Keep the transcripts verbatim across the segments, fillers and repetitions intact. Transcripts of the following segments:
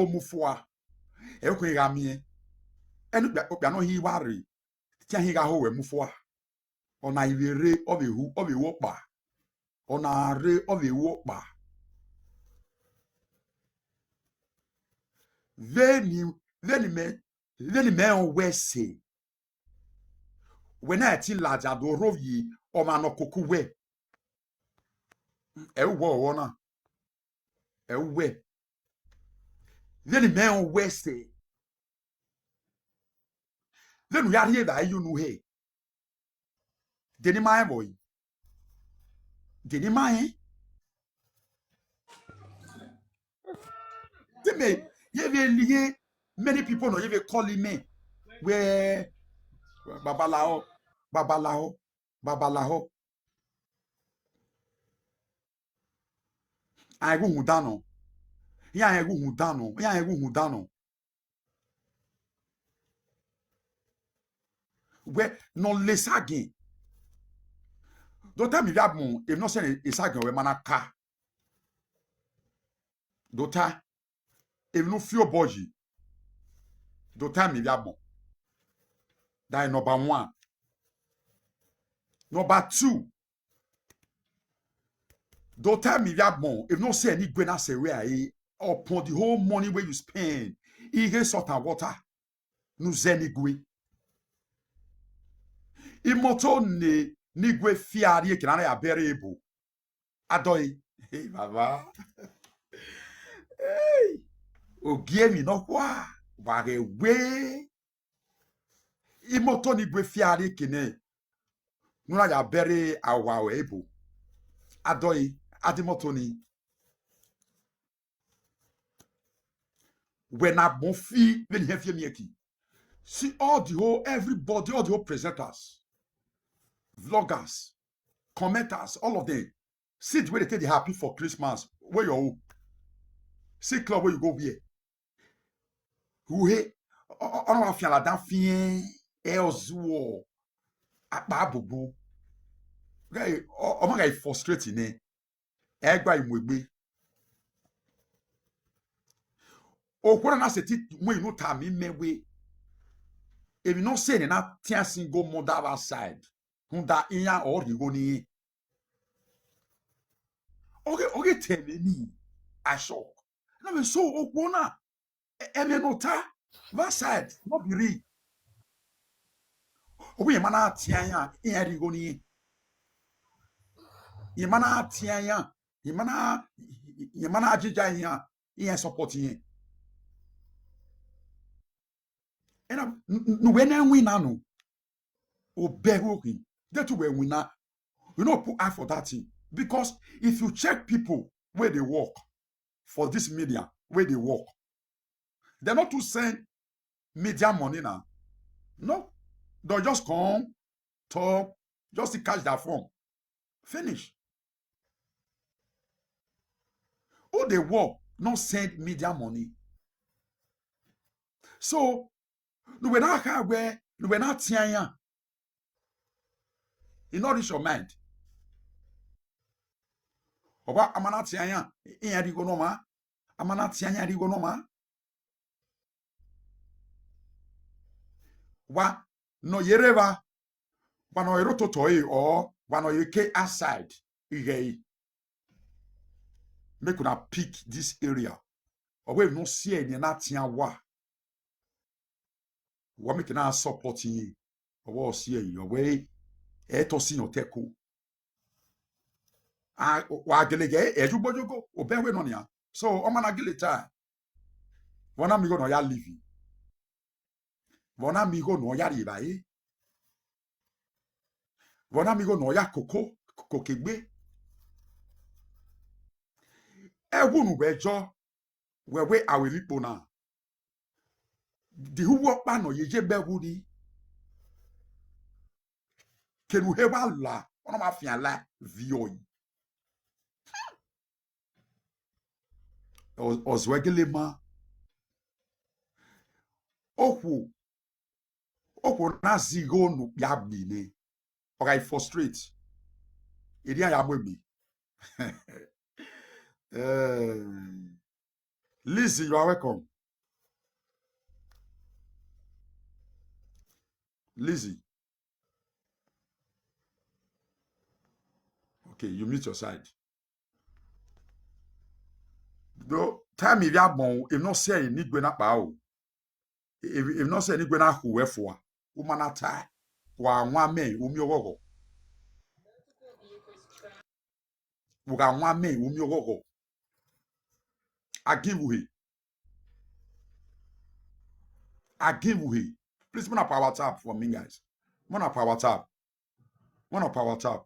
mu fua. Ẹ i khun gha miẹn. Ẹn, okpia, okpia nọ hin wa rre, te iran hin gha ho wẹ mu fua. Ọna i vbe rre, ọ vbe hu, ọ vbe ru ọkpa. Ọna rre, ọ vbe ru ọkpa. Vbene, vbene mẹ, vbene mẹ rẹn wẹ ẹse, wẹ na ẹtin ladian do rhovbiẹ ọmwa ne ọ koko uwẹ. Ẹ i wẹ ọvbọ na, ẹ i wẹ. Vbene mẹ rẹn wẹ ẹse, vbene u ya rhie evbare ye unu hẹ, de ne ima rẹn vbọ yi? De ne ima rẹn? Te mẹ ye vbe rhie, many people nọ ye vbe call imẹ wẹ babalahọ, babalahọ, babalahọ. A rẹn ghe uhunmwu dan nọ, iran rẹn ghe uhunmwu dan nọ, iran rẹn ghe uhunmwu dan nọ. Wẹ ne ọ la Esagiẹn, do ta ẹmwẹ ivbiagbọn emwi ne ọ sẹ Esagiẹn wẹ ma na ka. Do ta emwi ne u fi obọ yi. Do ta ẹmwẹ ivbiagbọn. That is number one. Number two, do ta ẹmwẹ ivbiagbọn emwi ne ọ sẹ ne igue na sẹ ruẹ a re, upon the whole money wey you spend, ighe salt and water ne u zẹ ne igue. Imoto ne, ne igue fi a rrie eke ne a na ya bẹrẹ ebo. A dọe, hey, baba. Hey, ogie emwi nọkhua, wa ghẹ wẹ imoto ni gue fi a rrie eke nẹ, ne u na ya bẹrẹ awa ruẹ ebo. A dọe, a da imoto ni. Wẹ ne agbọn fi vbene ihe fi emiẹn ki. See all the whole, everybody, all the whole presenters, vloggers, commenters, all of them. See the way they take dey happy for Christmas. Where you go? See club where you go wear. Uhe, ọ, ọ, ọ na wa fian ladian fian, ẹ ọ zuọ, akpa bugbu. Guy, ọ, ọ ma gha frustrate nẹ, ẹ gba imuegbe. Okhuo na na sẹtin mu inu tama imẹ wẹ, emwi ne ọ sẹ ne na tian single mother outside, rhunmwuda iran ọ rhie igho ne irẹn. Ọ ghi, ọ ghi te ẹmwẹ ni, I shock. Na vbe so okhuo na, ẹ-, ẹmwẹ ne ọ ta vbe outside, no be real. Ọ wẹ irẹn ma na tian iran, iran rhie igho ne irẹn. Irẹn ma na tian iran, irẹn ma na, irẹn ma na jinja iran, iran support irẹn. Ẹna, n-, n-, ne uwẹ na winna nọ, obẹ ẹre okhin, de te uwẹ winna, you no put eye for that thing. Because if you check people wey dey work for this media, wey dey work, dem no too send media money na. No, dem just come, talk, just to catch their phone. Finish. Who dey work no send media money. So, ne uwẹ na kha wẹ, ne uwẹ na tian iran, e no reach your mind. Ọ wa, a ma na tian iran, iran rhie igho ne ọmwa. A ma na tian iran, rhie igho ne ọmwa. Wa ne ọ ye rre evba, wa ne ọ ye rre ototọ ẹre, or wa ne ọ ye ke outside ighẹ ẹre. Make una pick this area. Ọ wẹ emwi ne ọ si ẹre ne a na tian wa, wa make na support irẹn. Ọ wẹ ọ si ẹre, ọ wẹ ẹ i tọ si iran otọ ẹko. A, wa gele ghẹ ẹ, ẹ ye ugbo yogo, obẹ wẹ nọ nian. So, ọ ma na gele ta, vbe ọ na miẹn igho ne ọ ya live? Vbe ọ na miẹn igho ne ọ ya rhie evbare? Vbe ọ na miẹn igho ne ọ ya koko, koko ke egbe? Ẹwu ne uwẹ jọ, wẹ wẹ a ru emwi kpo na. De uwu ọkpa ne ọ ye ye gbe ẹwu ni? Kene uhe wa la, ọ na ma fian la viọ yi. Ọ, ọ zuẹ gele ma. Okhuo, okhuo na zẹ igho ne okpia gbe nẹ, ọ gha frustrate, erriọ iran ya mu egbe. Eh, Lizzie, you are welcome. Lizzie. Okay, you mute your side. Do time ivbi agbọn, emwi ne ọ sẹ ẹre ne I gue na kpa o. Emwi ne ọ sẹ ẹre ne I gue na khu ẹfua, u ma na tae, wa wan mẹ u miẹn ọghọghọ. U gha wan mẹ u miẹn ọghọghọ. A give you he. A give you he. Please, mona power tap for me, guys. Mona power tap. Mona power tap.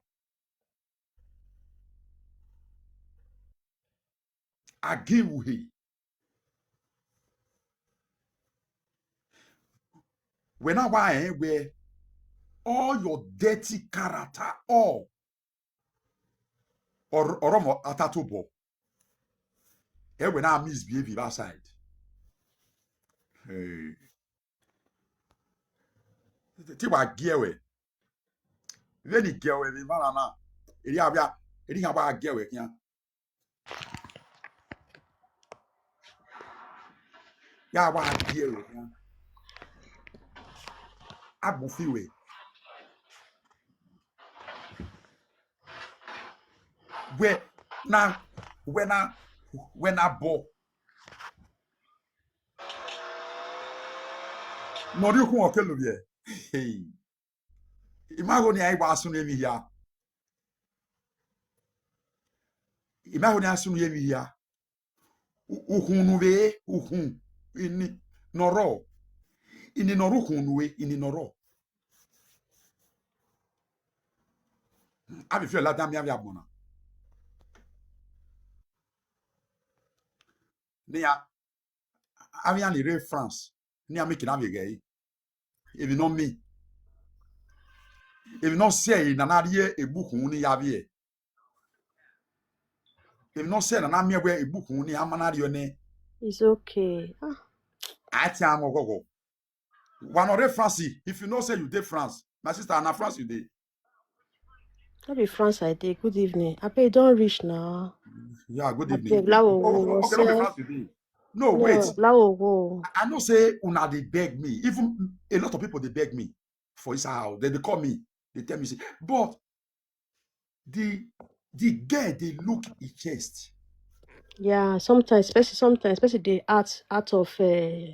A give you he. Wẹ na wa rẹn wẹ all your dirty character, all. Ọr-, ọrọmọ a ta tobọ. Ẹ wẹ na misbehave vbe outside. Eh. Te wa gie ẹre. Vbene I gie ẹre vbe emwa na na, erriọ avbe a-, erriọ iran wa gie ẹre khian. Ya wa gie ẹre khian. Agbọn fi ruẹ. Wẹ na, wẹ na, wẹ na bọ. Ne ọ rhie ukhunmwu ọ kele ovbi ẹre. Hey. I ma ho ne iran wa sunu emwi hia. I ma ho ne iran sunu emwi hia. U-, ukhunmwu ne u vbe re, ukhunmwu, ini ne ọ rrọọ. Ini ne ọ rre ukhunmwu ne u re, ini ne ọ rrọọ. Avbe fiọlọ ladian miẹn avbe agbọn na. Ne iran, avbe iran ni rre France, ne iran miẹn ekiran vbe ghẹ ẹre. Emwi ne ọ miẹn, emwi ne ọ sẹ ẹre ne a na rhie egbe ukhunmwu ne I ya vbiẹ. Emwi ne ọ sẹ ẹre ne a na miẹn wẹ egbe ukhunmwu ne iran ma na rhie nẹ. It's okay. Ah. A tian mwẹ ọghọghọ. Wa ne ọ rre France, if you know say you dey France, my sister, na France you dey. No be France I dey. Good evening. Abeg, e don reach now. Yeah, good evening. Abeg, Lawo, oh, oh, okay, no be France you dey. No, no, wait. Lawo. I, I know say una dey beg me. Even a lot of people dey beg me for inside house. They dey call me. They tell me say, but the, the girl dey look his chest. Yeah, sometimes, especially sometimes, especially dey act out of, uh,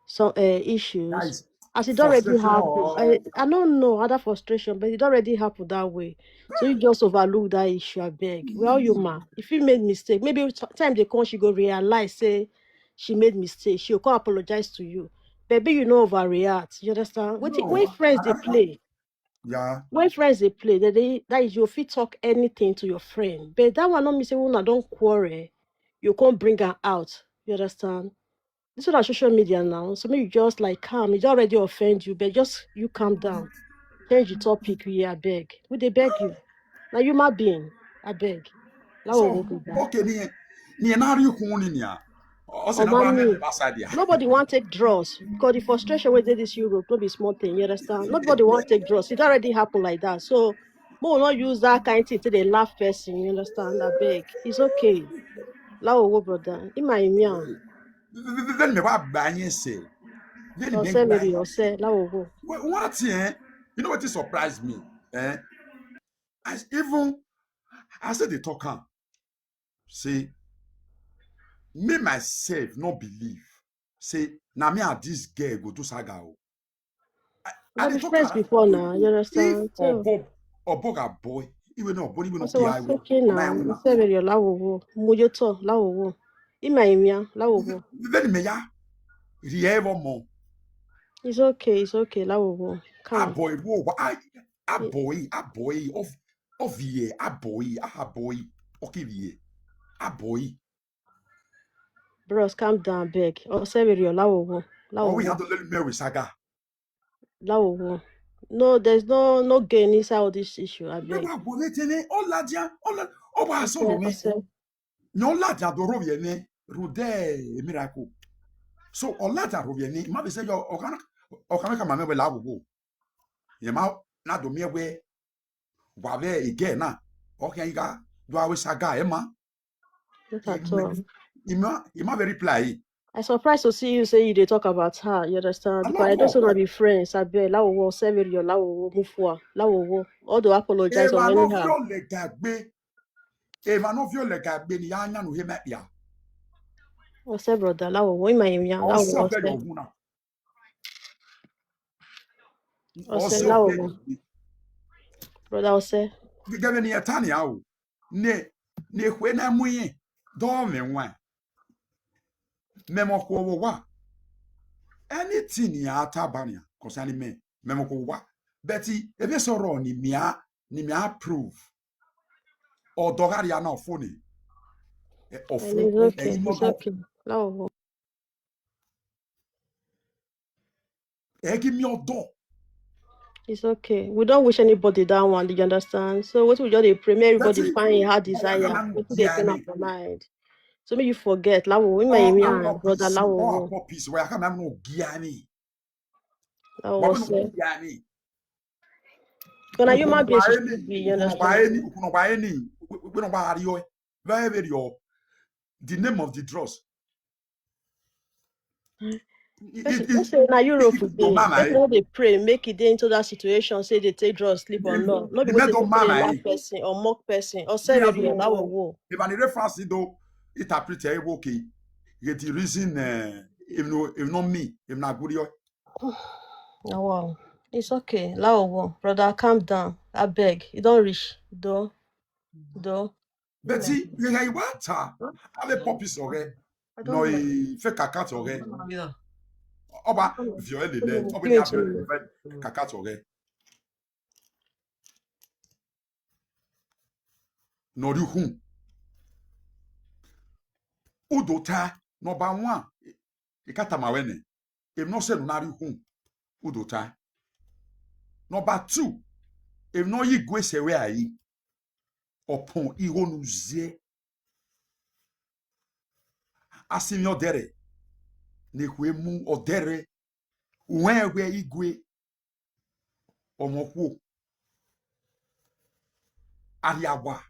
some, uh, issues. That is, as it already happen, I, I don't know other frustration, but it already happened that way. So you just overlook that issue, abeg. We are human. If you made mistake, maybe t-, time dey come, she go realize say she made mistake. She go come apologize to you. Baby, you no overreact. You understand? Wetin, no, when friends dey play, yeah. When friends dey play, they, they, that is, you fit talk anything to your friend. But that one no mean say una don quarrel, you come bring am out. You understand? This one na social media now. So make you just, like, calm. It already offend you, but just you calm down. Change the topic, we abeg. We dey beg you. Na human being, abeg. Lawo, so, wo go down. Okay, ni, ni na rhie ukhunmwu ni nia. Ọ sẹ na wa mẹ ba side ya. Nobody wan take drugs because the frustration wey dey this Europe no be small thing, you understand? Nobody wan take drugs. It already happen like that. So, make we no use that kind thing to dey laugh person, you understand? Abeg, it's okay. Lawo, wo, brother. Ima imian. Then me wa gba yin se. Then me ọsẹ gba yin. Ọsẹ, lawo, wo. Wha-, what, eh? You know what surprised me? Eh? I s-, even, I said they talk am. Say, me myself no believe. Say, na me and this girl go do saga o. I, I dey talk am before now, you understand? So, Obo, Obo ga boy. Even Obo, even no, okay now. Ọsẹ vbe rriọ, lawo, wo. Mu yo to, lawo, wo. Ima imian, lawo, wo. Then me ya. Rhie vbe ọmọ. It's okay, it's okay, lawo, wo. Come. Aboy, wo, wa, a, aboy, aboy, of, of ye, aboy, aboy, okay, ye, aboy. Bros, calm down, beg. Ọsẹ vbe rriọ, lawo, wo. Lawo, wo. All we have to let me with saga. Lawo, wo. No, there's no, no gain inside all this issue, abeg. Mẹ wa wo ne tene, ọ ladian, ọ la, ọ wa solo mi. Ọsẹ. Ne ọ ladian do rhovbiẹ nẹ, rhunmwuda emiracle. So, ọ ladian rhovbiẹ nẹ, I ma vbe sẹ yọ, ọ kha, ọ kha mẹ khama mẹ wẹ lawo, wo. Rẹn ma na do miẹn wẹ, wa vbe egẹ na, ọ khian gha do aro saga ẹre ma. Not at all. I ma, I ma vbe reply. I surprised to see you say you dey talk about her, you understand? Because I don't know be friends, I beg. Lawowo, sẹ vbe rriọ, Lawowo, move forward, Lawowo. All the apologize on anyhow. Emwa ne ọ viọ lẹga gbe, emwa ne ọ viọ lẹga gbe ne I ya yan unu he ma kpia. Ọsẹ, brother, Lawowo, ima ye yan, Lawowo, ọsẹ. Ọsẹ, Lawowo. Brother, ọsẹ. Gẹgẹ vbene I ta nian o, ne, ne ekhue na mu irẹn, dọ mwẹ wan. Mẹ mọ okhuo vbe owa. Anything ne I ta ba nian concerning mẹ, mẹ mọ okhuo vbe owa. But ivbi eso rrọọ ne I miẹn, ne I miẹn approve. Ọdọ gha rria na ọfo ni. Ọfo, it's okay, it's okay. Lawowo. Ẹ ghi miẹn ọdọ. It's okay. We don't wish anybody that one, you understand? So what we just dey pray, make everybody find his heart desire. Wetin dey pain am for mind. So make you forget, Lawowo, ima ye yan, brother, Lawowo. All our puppies, we are coming no gia me. Lawowo, sir. Because na human being she should be, you understand? Ukunọgba eni, ukunọgba eni, we no gba rriọ, very, very rriọ. The name of the drugs. Person say na Europe we dey. Person no dey pray make e dey into that situation, say dey take drugs, sleep or not. No be wetin dey pray, like person or mock person or say, Lawowo. If an reference do interpret e, okay. Get the reason, eh, if no, if not me, if na good. Oh, wow. It's okay, Lawowo. Brother, calm down. Abeg, e don reach. Do, do. But he, he, he wa ta. Avbe puppies ọghẹ. Nọ e fake account ọghẹ. Ọ ba viọ elele, ọ ba viọ fake account ọghẹ. Ne ọ rrie ukhunmwu. Udo ta, number one, I ka tama ruẹ nẹ, emwi ne ọ sẹ ne u na rrie ukhunmwu, udo ta. Number two, emwi ne ọ ye igue sẹ ruẹ a re, ọpọn igho ne u ziẹ. A sinmwi ọdẹrẹ, ne ekhue mu ọdẹrẹ, u rẹn wẹ igue, ọmọ okhuo, a rhie awa.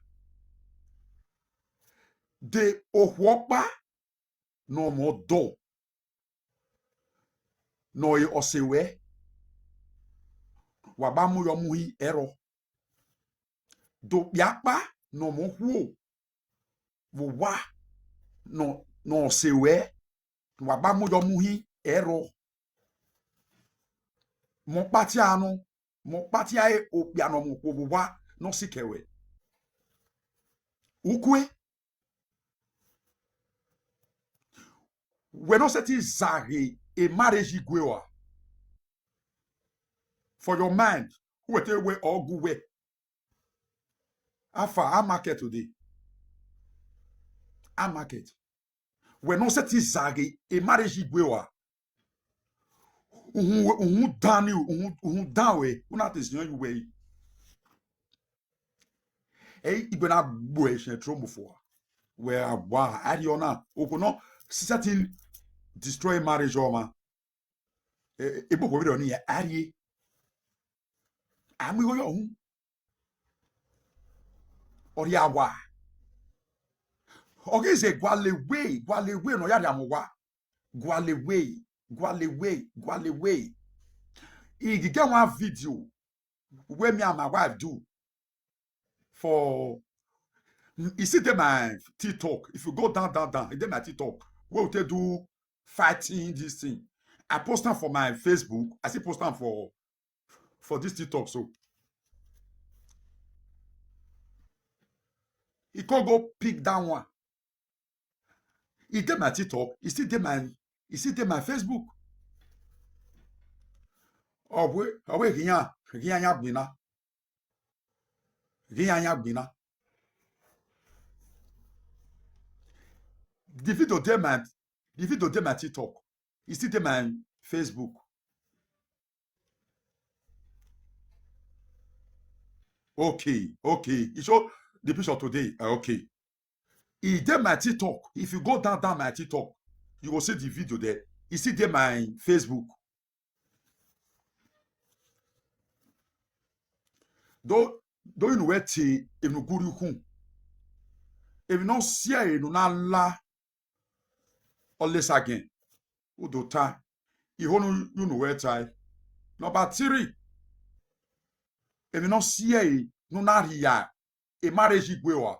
De okhuo ọkpa ne ọmọ ọdọ, ne ọre ọse ruẹ, wa gba mu yọ mu hin ẹrọ. De okpia ọkpa ne ọmọ okhuo vbe owa ne ọ, ne ọse ruẹ, ne wa gba mu yọ mu hin ẹrọ. Mẹ ọkpatia nọ, mẹ ọkpatia okpia ne ọmọ okhuo vbe owa ne ọ sikẹ ruẹ. Ukue, wẹ ne ọ sẹtin zaghe marriage igue ua. For your mind, who will tell you where or go where? How far? How market today? How market? Wẹ ne ọ sẹtin zaghe marriage igue ua. Uhun, uhun dan ni, uhun, uhun dan wẹ, u na te ziọn ye uwẹ. Ẹ, igbe na gbe ẹre ẹtin ẹtin mu fua. Wẹ a wa, a rhie ọna, okhuo nọ, sẹtin destroy marriage ọmwa. E, e, ebo khuo vberriọ ni a rhie. A mu igho yọ uhunmwu. Ọ rhie awa. Ọ ghi zẹ gualọ ewe, gualọ ewe ne ọ ya rhie amwẹ owa. Gualọ ewe, gualọ ewe, gualọ ewe. I ghi get one video where me and my wife do for, e still dey my TikTok. If you go down, down, down, e dey my TikTok. Where we take do fighting this thing. I post am for my Facebook. I still post am for, for this TikTok. So e come go pick that one. E dey my TikTok. E still dey my, e still dey my Facebook. Ọ wẹ, ọ wẹ ghi yan, ghi yan yan gbinna. Ghi yan yan gbinna. The video dey my, the video dey my TikTok. E still dey my Facebook. Okay, okay. E show the picture today. Uh, okay. E dey my TikTok. If you go down, down my TikTok, you go see the video there. E still dey my Facebook. Do, do unu wẹ te emwi ne u gu rrie ukhunmwu. Emwi ne ọ si ẹre ne u na la, ọ lesa gẹn, u do ta, I ho ne unu wẹ tae. Number three, emwi ne ọ si ẹre ne u na rhia, e marriage gue ua.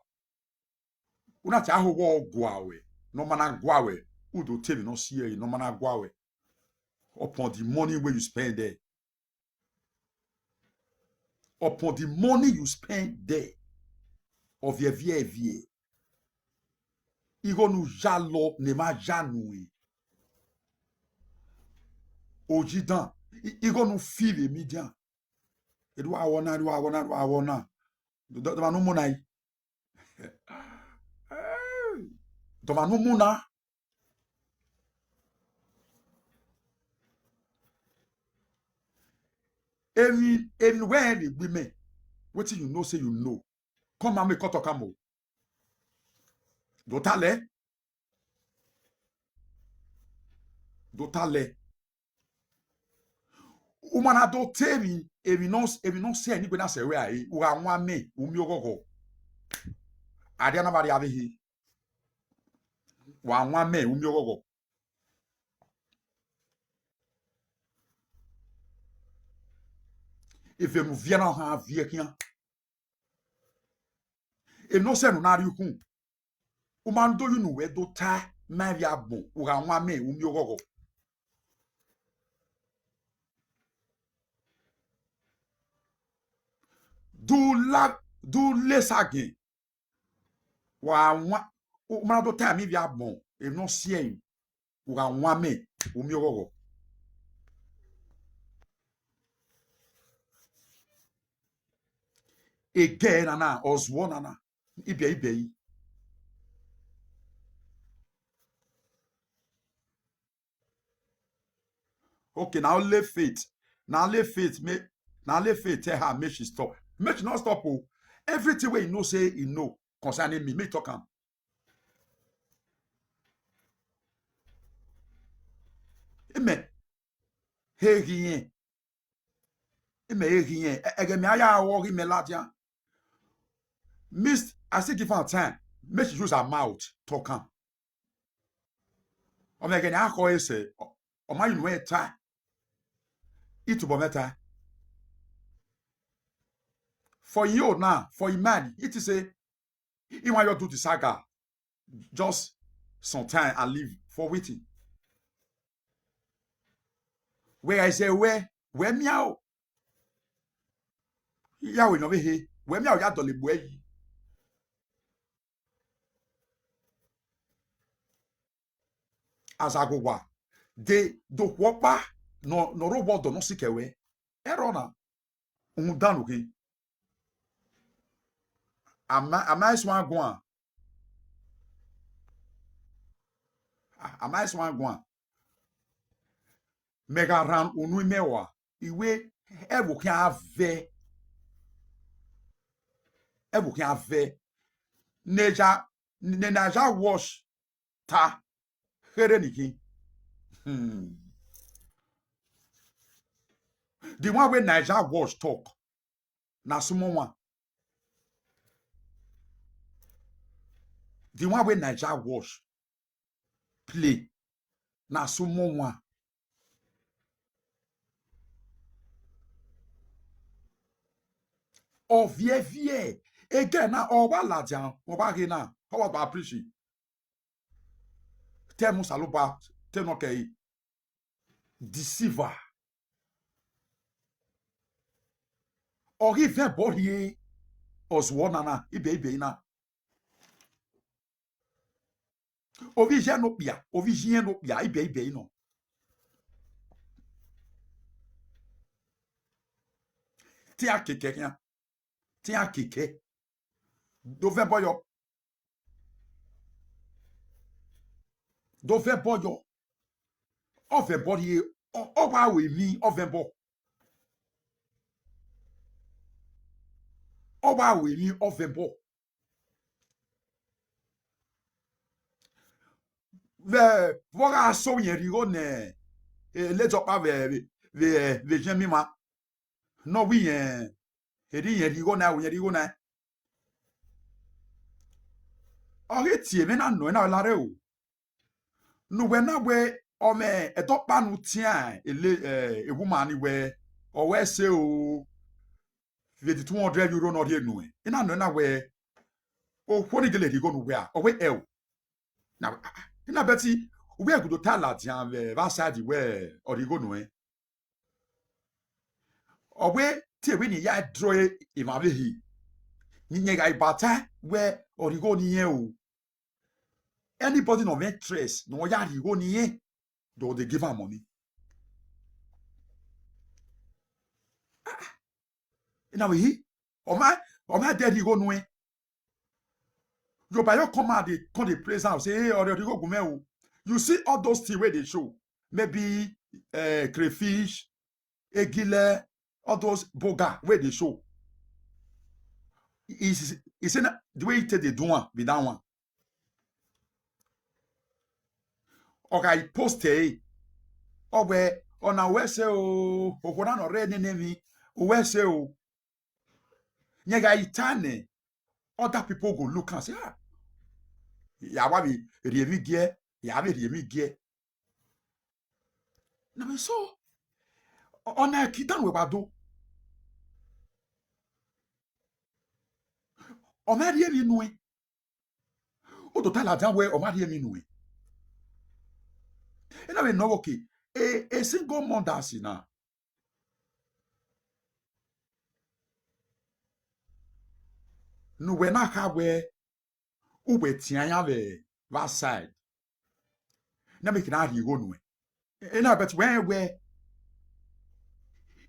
U na tie aho wẹ ọ gua ruẹ, ne ọ ma na gua ruẹ, u do te emwi ne ọ si ẹre ne ọ ma na gua ruẹ. Upon the money wey you spend there. Upon the money you spend there. Ọ viẹ viẹ viẹ. Igho ne u ya lọ ne emwa ya nuẹn. Oji dan, i- igho ne u fi vbe media. Erha wọ na, erha wọ na, erha wọ na. Dọ- dọmwa ne u mu na yi. Dọmwa ne u mu na. Emwi, emwi wẹ rẹn vbe egbe mẹ, wetin you know say you know. Come and make cut talk am o. Do ta lẹ. Do ta lẹ. U ma na do te emwi, emwi nọ, emwi nọ sẹ ni gbe na sẹ wẹ a re, u gha wan amẹ, u miẹn oghọghọ. Adia na vbe rria vbe ehe. Wa wan amẹ, u miẹn oghọghọ. Eve ne u viẹ na ọ han viẹ khian. Emwi ne ọ sẹ ne u na rhie ukhun. U ma do ye unu wẹ do ta ma ivbi agbọn, u gha wan amẹ, u miẹn oghọghọ. Do la, do lesa gẹn. Wa wan, u ma do ta ma ivbi agbọn, emwi ne ọ si ẹre, u gha wan amẹ, u miẹn oghọghọ. Egẹ nana, ọ zuọ nana, ibẹ ibẹ yi. Okay, now let Faith. Now let Faith make, now let Faith tell her make she stop. Make she not stop o. Everything wey you know say you know concerning me, make you talk am. Amen. Hey, he Imẹ i ghi rẹn, ẹ-, ẹghẹ mẹ a ya ru ọghe imẹ ladian. Miss, I still give her time. Make she use her mouth talk am. Ọ mẹ ẹghẹ ne a khọ ẹre sẹ, ọ, ọ ma ye unu ẹre ta. I tobọ mwẹ ta. For your now, for your mind, it is a, I want you to do the saga. Just some time and leave for waiting. Wẹ gha zẹ wẹ, wẹ miao. Ya wẹ nọ vbe he, wẹ miao ya dọlegbe yi. Azagowa, de, do okhuo ọkpa nọ, nọ rre owa ọdọ ne ọ sikẹ wẹ. Ẹrọ na, rhunmwuda unu khin. A ma, a ma suẹn guan. A, a ma suẹn guan. Mẹ gha rhan unu imẹ rua, I wẹ ẹvbo khian vẹ. Ẹvbo khian vẹ. Ne ya, ne Niger Watch ta kherhe ni khin. Hmm. The one wey Niger Watch talk, na sumo wan. The one wey Niger Watch play, na sumo wan. Ọ viẹ viẹ, egẹ na, ọ wa ladian, ọ wa ghe na, ọ wa gba preach. Te mu Osanobua, te nọ kẹre. Deceiver. Ọ ghi vẹ ẹbọ rhie, ọ zuọ nana, ibẹ ibẹ na. Ovbi iye ne okpia, ovbi iye ne okpia, ibẹ ibẹ nọ. Te iran keke khian, te iran keke. Do vẹ ẹbọ yọ. Do vẹ ẹbọ yọ. Ọ vẹ ẹbọ rhie, ọ, ọ wa ru emwi, ọ vẹ ẹbọ. Ọ wa ru emwi, ọ vẹ ẹbọ. Vbe, vbe ọ gha so yẹn rhie igho ne, eh, Ledọkpa vbe, vbe, vbe, vbe Iyẹn Mima. Ne ọ wẹ irẹn, erha irẹn rhie igho na, irẹn rhie igho na. Ọ ghi tie mwẹ na nọ ẹre na la rre o. Ne uwẹ na wẹ ọ mwẹ ẹdẹ ọkpa ne u tian ele, eh, e woman ni wẹ, ọ wẹ ẹse o, vbe two hundred euro ne ọ rhie nuẹn. I na nọ na wẹ, okhuo ni gele rhie igho ne uwẹ a, ọ wẹ ẹo. Na, I na bet uwẹ gudo ta ladian vbe, vbe aside wẹ ọ rhie igho nuẹn. Ọ wẹ te vbene I ya drọ emwa vbe ehe, ne irẹn gha bata wẹ ọ rhie igho ne irẹn o. Anybody ne ọ mwẹ interest ne ọ ya rhie igho ne irẹn, they will dey give am money. Ah, ah. I na wẹ, ọ ma, ọ ma dẹ rhie igho nuẹn. Yoruba yo come out, dey come dey praise am, say, "Hey, ọ rhie igho gu mwẹ o." You see all those things wey dey show. Maybe, eh, crayfish, egilẹ, all those boga wey dey show. He, he say na the way he take dey do am be that one. Ọ gha post ẹre, ọ wẹ, "Ọna wẹ ẹse o, okhuo na ne ọ rre nene emwi, wẹ ẹse o." Rẹn gha ta nẹ, other people go look and say, "Ah, ya wa vbe rhie emwi giẹ, ya vbe rhie emwi giẹ." Na me so, ọ, ọna ẹki dan wẹ wa do. Ọ ma rhie emwi nuẹn. U do ta ladian wẹ ọ ma rhie emwi nuẹn. I na vbe nọ vbe oke, e, e single mothers na. Ne uwẹ na kha wẹ, uwẹ tian iran vbe, vbe aside. Na me kina rhie igho nuẹn. I na bet wẹ rẹn wẹ,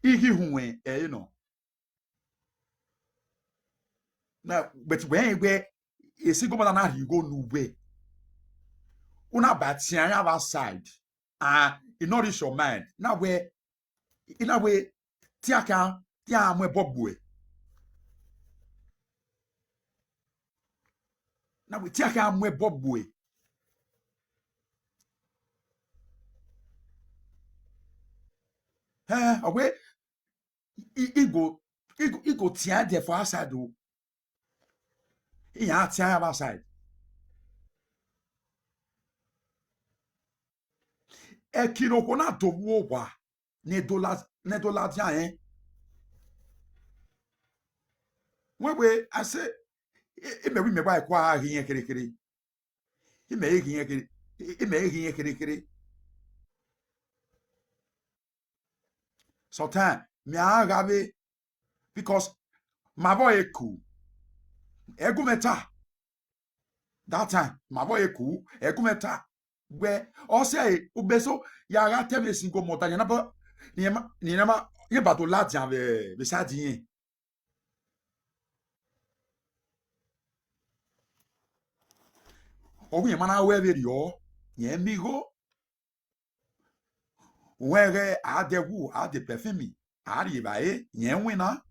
I ghi huẹn ẹre nọ. Na, but wẹ rẹn wẹ, e single mother na rhie igho ne uwẹ, u na ba tian iran vbe aside, and e no reach your mind. Na wẹ, I na wẹ, te iran khian, te iran mu ẹbọ gbe uẹ. Na wẹ, te iran khian mu ẹbọ gbe uẹ. Ẹn, ọ wẹ, I, I go, I go, I go tian dẹ for outside o. Iran tian vbe outside. Ẹki ne okhuo na do vbe owa, ne do la, ne do ladian rẹn. Wẹ wẹ, I say, I, imẹ wẹ imẹ wa kua ghi irẹn kherhe kherhe. Imẹ ghi irẹn kherhe, imẹ ghi irẹn kherhe kherhe. Sometimes, mẹ a gha vbe, because ma vbe eku, ẹgu mwẹ ta. That time, ma vbe eku, ẹgu mwẹ ta. Wẹ, ọ sẹ, ugbeso, ya gha tẹ vbe single mother, ne ma, ne ma, ne ma, ye ba do ladian vbe, vbe side irẹn. Ọ wẹ irẹn ma na ru ẹvbo erriọ, irẹn miẹn igho. Wẹ ghẹ a dẹ ẹwu, a dẹ perfume, a rhie evbare, irẹn winna.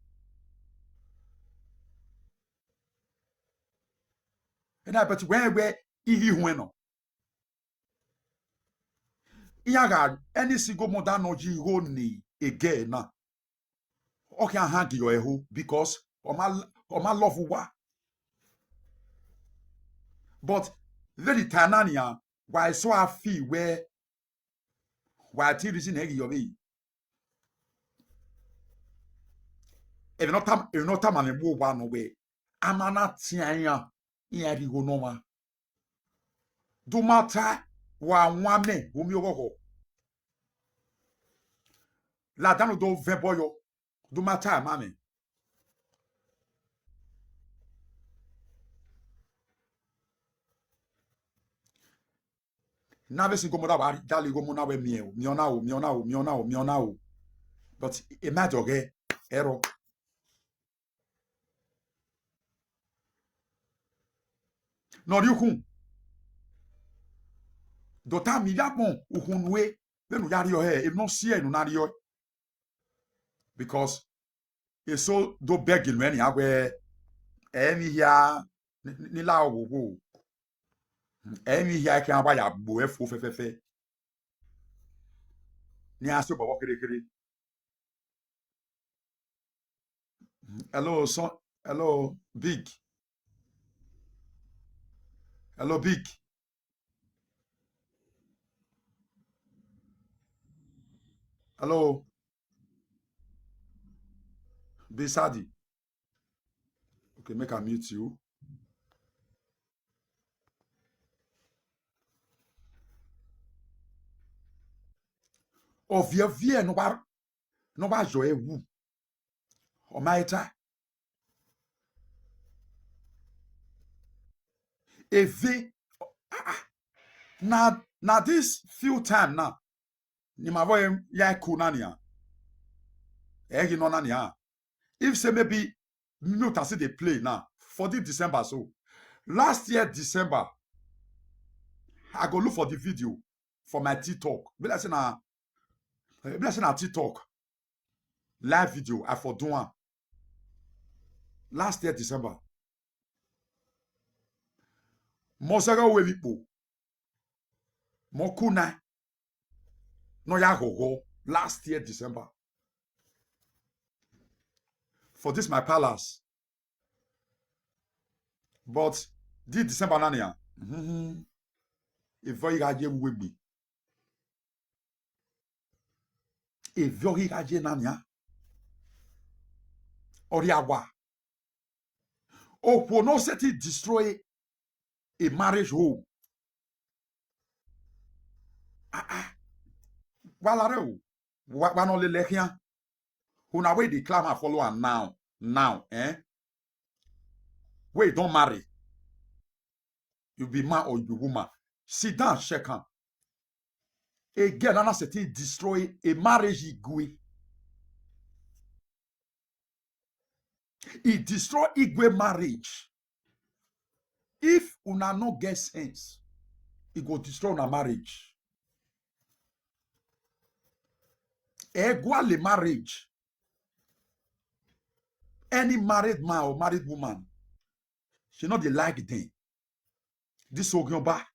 Ẹna, but wẹ rẹn wẹ I ghi huẹn nọ. Iran gha, any single mother nọ ye igho ne egẹ na, ọ khian hang your ẹho, because ọ ma, ọ ma love uwa. But vbene I ta na nian, wa eso a fi wẹ, wa te reason ẹre ghi yọ vbe. Emwi ne ọ ta, emwi ne ọ tama mwẹ vbe owa nọ wẹ, a ma na tian iran, iran rhie igho ne ọmwa. Do ma ta, wa wan amẹ vbe omiọghọghọ. Ladian do vẹ ẹbọ yọ, do ma ta ma mwẹ. Na vbe single mother wa dale igho mu na wẹ miẹn o, miẹn ọna o, miẹn ọna o, miẹn ọna o, miẹn ọna o. But e ma dọghẹ ẹrọ. Ne ọ rhie ukhun, do ta miẹn ivbi agbọn ukhun nue, vbene u ya rriọ hẹ, emwi ne ọ si ẹre ne u na rriọ. Because eso do beg nuẹn nian wẹ, ẹmwẹ hia ni, ni, ni la owowo. Ẹmwẹ hia khian wa ya gbe ẹre fo fẹfẹfẹ. Ne iran si obọ vbọ kherhe kherhe. Hello, son. Hello, Big. Hello, Big. Hello. Bisadi. Okay, make I mute you. Ọviẹviẹ ne ọ wa, ne ọ wa yọ ẹwu. Ọ ma ta. Eve, ah, ah. Na, na this few time now, ne ima vbe ya ku na nian. Ẹ ghi nọ na nian. If say maybe me uta see dey play now for this December so. Last year December, I go look for the video for my TikTok. Be like say na, be like say na TikTok live video I for do am last year December. Mọ sẹghe wẹ vbe ikpo. Mọ ku na. Ne ọ ya ghọghọ last year December. For this my palace. But this December na nian. Mhm. Evọ i gha ye vbe uwegbe. Evọ i gha ye na nian. Ọ rhie awa. Okhuo ne ọ sẹtin destroy a marriage home. Ah, ah. Wa la rẹ o. Wa, wa nọ lele khian. Una wey dey climb and follow am now, now, eh? Wey don marry. You be man or you be woman. Sit down, check am. A girl na na sẹtin destroy a marriage igwe. He destroy igwe marriage. If una no get sense, he go destroy una marriage. Ẹ gualọ marriage. Any married man or married woman, she no dey like them. This Oghiọba.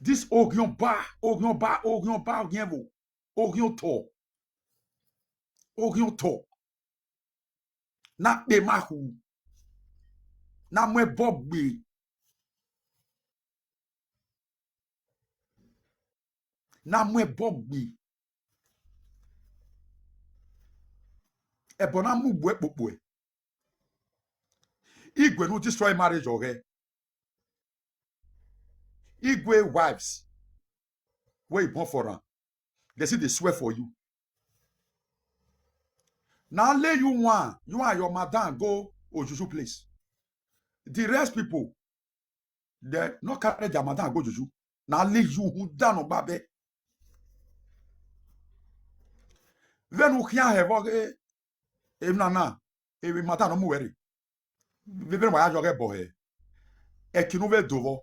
This Oghiọba, Oghiọba, Oghiọba, Oghiẹvbo, Oghiotọ, Oghiotọ. Na kpe ma khu, na mu ẹbọ gbe, na mu ẹbọ gbe. Ẹbọ na mu gbe kpokpo. Igwe nu destroy marriage ọghẹ. Igwe wives wey you born for am, they still dey swear for you. Na lay you one, you and your madam go Ojuju place. The rest people, they no carry their madam go Ojuju. Na lay you who down on babe. Vbene u khian hẹ vbe ọghe emwi na na, emwi madam nọ mu wẹ rre. Vbene wa ya yọ ghẹ bọ hẹ, ẹki ne u vbe do vbọ,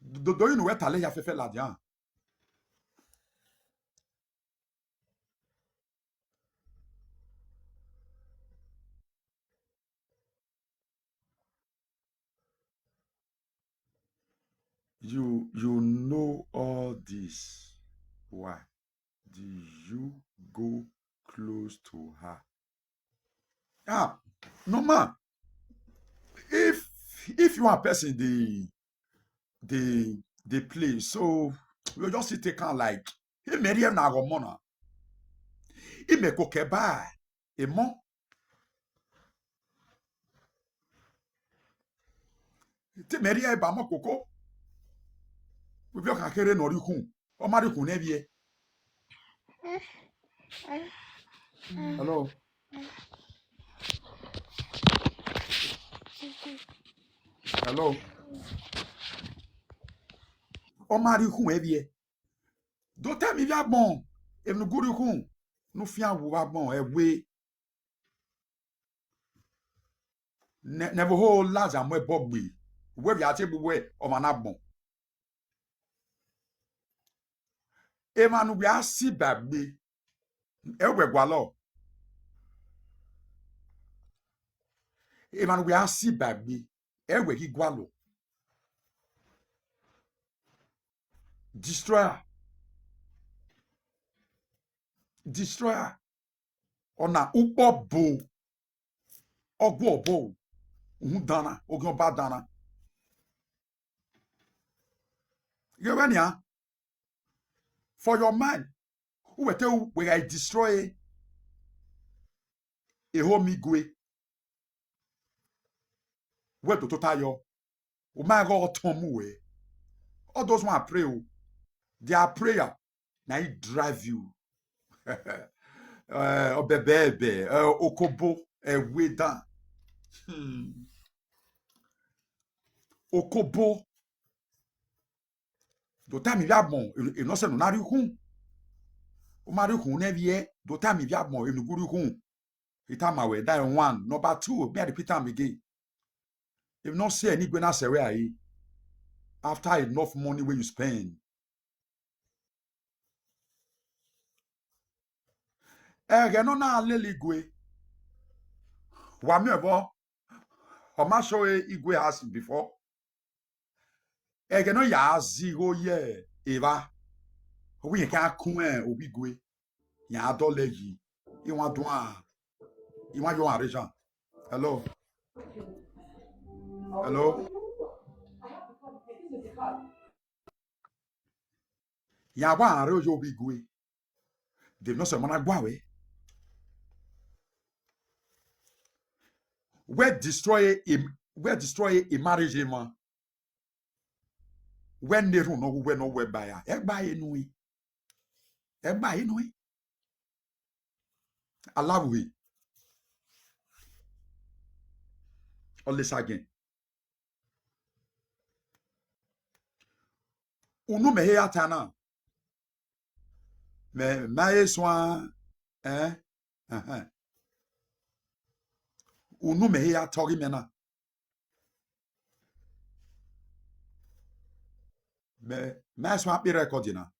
do, do inu wẹ ta lẹ hia fẹfẹ ladian. You, you know all this. Why do you go close to her? Ah, no man. If, if you are person dey, dey, dey play, so you just sit take am like, he marry na go mona. He make okay bye. Emọ. Te mẹ rhie ẹre ba ọmọ koko. Vbe ọ kha kherhe ne ọ rhie ukhun, ọ ma rhie ukhun ne ẹvbiẹ. Hello. Hello. Ọ ma rhie ukhun ẹvbiẹ. Do tell me vbe agbọn, emwi ne u gu rhie ukhun, ne u fian wu vbe agbọn, ẹwe. Ne, ne ẹvbo ho la zẹ mu ẹbọ gbe, wẹ vbe a tie gbe wẹ ọmwa na gbọn. Emwa ne uwẹ a si ba gbe, ẹ wẹ gualọ. Emwa ne uwẹ a si ba gbe, ẹ wẹ ghi gualọ. Destroyer. Destroyer. Ọna ukpọ bo, ọ gu obọ, uhunmwu danna, oghian ọba danna. Ghẹ wẹ nian, For your mind, u wẹ te u wẹ gha destroy e home Igwe. Wẹ do tota yọ, u ma ghe ọtọn mu wẹ. All those one pray o, their prayer na e drive you. Eh, ọbẹbẹẹbẹ, eh, okobo, ẹwe dan. Hmm. Okobo. Do tama ivbi agbọn, e, e nọ sẹ ne u na rrie ukhun. U ma rrie ukhun ne ẹvbiẹ, do tama ivbi agbọn, emwi ne u gu rrie ukhun. I tama wẹ, that is one. Number two, me I repeat am again. Emwi ne ọ sẹ ne Igwe na sẹ ruẹ a re, after enough money wey you spend. Ẹghẹ ne ọ na lele Igwe, wa miẹn vbọ, ọ ma show Igwe house before. Ẹghẹ ne ọ ya zẹ igho ye evba, ọ wẹ irẹn khian kun ovbi Igwe, iran dọlọ yi, iwan duan, iwan yo arrange am. Hello? Hello? Iran wa arrange ovbi Igwe. De emwi ne ọ sẹ ma na gua wẹ. Wẹ destroy a, wẹ destroy a marriage emwa. Wẹ ne erhunmwu ne ọ wu wẹ ne ọ wẹ gba ya, ẹ gba e nui. Ẹ gba e nui. Alavbuhe. Ọ lesa gẹn. Unu mẹ he ya ta na. Mẹ ma he suan, eh? Ẹhẹn. Unu mẹ he ya ta ọghe mẹ na. Mẹ ma he suan kpe record na.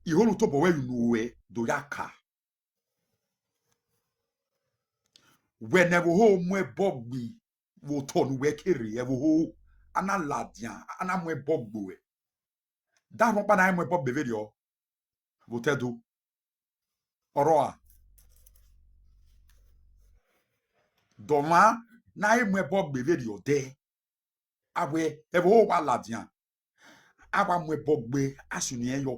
Ihwo ne u tobọ wẹ ye unu ruẹ do ya ka. Wẹ ne ẹvbo ho mu ẹbọ gbe vbe otọ ne uwẹ ke rre, ẹvbo ho, a na ladian, a na mu ẹbọ gbe uwẹ. Davbe ọkpa na i mu ẹbọ gbe vberriọ vbe otọ Ẹdo? Ọ rrọọ a? De ọmwa na i mu ẹbọ gbe vberriọ dẹ, a wẹ ẹvbo ho wa ladian, a wa mu ẹbọ gbe, a sunu irẹn yọ.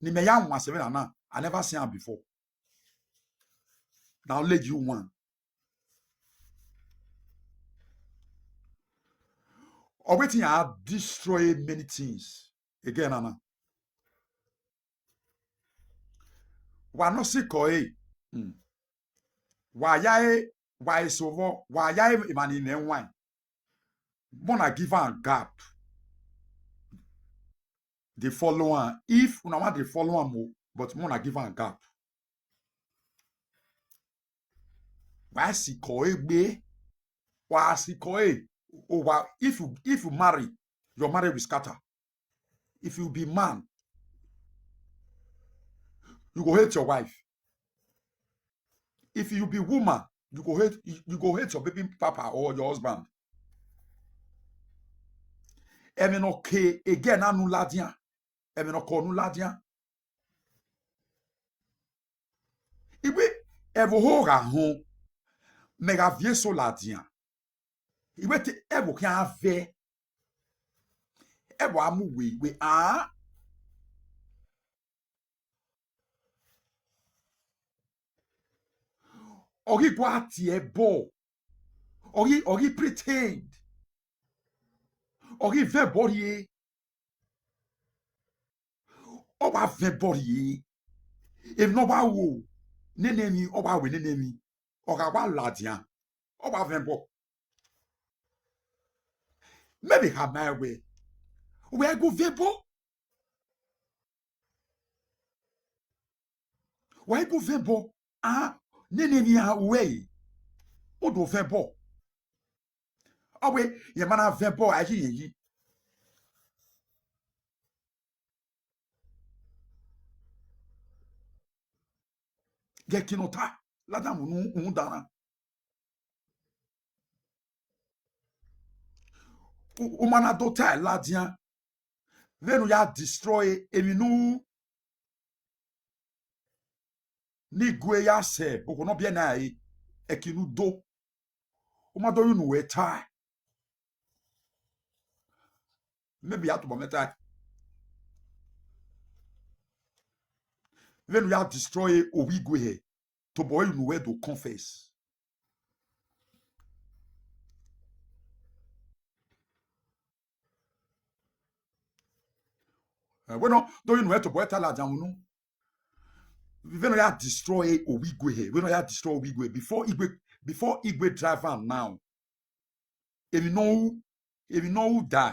Ne imẹ ya wan sẹ vbe na na, I never see am before. Na ọ lady one. Ọ wẹ te iran destroy many things again na na. Wa nọ sikọ ẹre, hmm, wa ya ẹre, wa eso vbọ, wa ya ẹre emwa ni mwẹ wine. Mọ na give am gap. Dey follow am. If una wan dey follow am o, but mọ na give am gap. Wa sikọ ẹre gbe. Wa sikọ ẹre. O wa, if you, if you marry, your marriage will scatter. If you be man, you go hate your wife. If you be woman, you go hate, you, you go hate your baby papa or your husband. Ẹmwẹ ne ọ ke egẹ na nu ladian, ẹmwẹ ne ọ ke unu ladian. Igbe, ẹvbo ho gha họn, mẹ gha viẹ eso ladian. Igbe te ẹvbo khian vẹ, ẹvbo a mu uwe, wẹ a, ọ ghi gua tie ẹbọ, ọ ghi, ọ ghi pretend, ọ ghi vẹ ẹbọ rhie, ọ wa vẹ ẹbọ rhie. Emwi ne ọ wa ru nene emwi, ọ wa ru nene emwi, ọ gha wa ladian, ọ wa vẹ ẹbọ. Mẹ vbe khama ẹn wẹ, wẹ gu vẹ ẹbọ. Wa i gu vẹ ẹbọ, a, nene emwi a ru ẹre, u do vẹ ẹbọ. Ọ wẹ, rẹn ma na vẹ ẹbọ, a yi rẹn yi. Ghẹ kin ne ọ ta, ladian mu unu rhunmwuda na. U, u ma na do ta ladian, vbene u ya destroy emwi ne u, ne Igwe ya sẹ okhuo ne ọ biẹ na ẹre, ẹki ne u do, u ma do ye unu ruẹ ta. Maybe ya tobọ mwẹ tae. Vbene u ya destroy ovbi igue hẹ, tobọ ẹre unu wẹ do confess. Eh, wẹ nọ, do inu ẹ tobọ ẹre ta ladian unu. Vbene ọ ya destroy ovbi igue hẹ, vbene ọ ya destroy ovbi igue, before igue, before igue drive am now. Emwi ne ọ ru, emwi ne ọ ru da,